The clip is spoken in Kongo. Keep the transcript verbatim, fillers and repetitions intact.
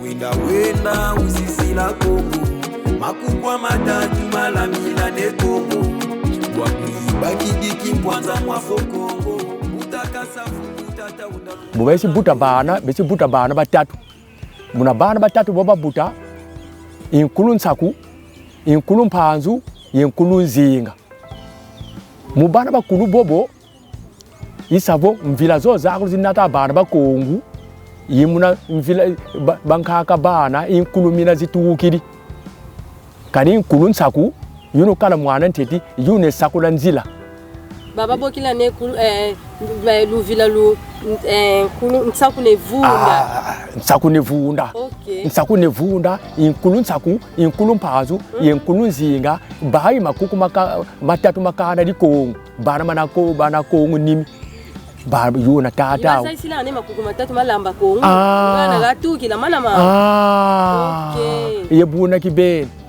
Wenda wenda usisila Kongo, makuku a matatu malambila Ne Kongo. Bwa kuyibaki diki mpwanza mwa fo Kongo, buta kasafu, buta taunda. Bo besi buta bana, besi buta bana batatu. Muna bana batatu bo babuta, i nkulu Nsaku, i nkulu Mpanzu, ye nkulu Nzinga. Mu bana bakulu bobo, i sa vo mvila zo zakulu zinata bana ba Kongo, i muna mvila ba-, bankaka bana, i nkulu mina zitukidi. Kadi nkulu Nsaku, yuna kala mwana ntete, yuna sakula nzila. Baba bokila Ne nkulu, eh, ba-, luvila lu, eh, nkulu Nsaku Ne Vunda. Ah, Nsaku Ne Vunda. Ok. Nsaku Ne Vunda, i nkulu Nsaku, i nkulu Mpanzu, ye nkulu Nzinga, bayi makuku maka-, matatu ma kanda di Kongo. Bana mana Ko-, bana Kongo nimi. Ba yuna tata. Iba sa isila Ne makuku matatu malamba Kongo. Ah. Bana gatukila mana ma. Ah. Ok. Ye buna kibeni.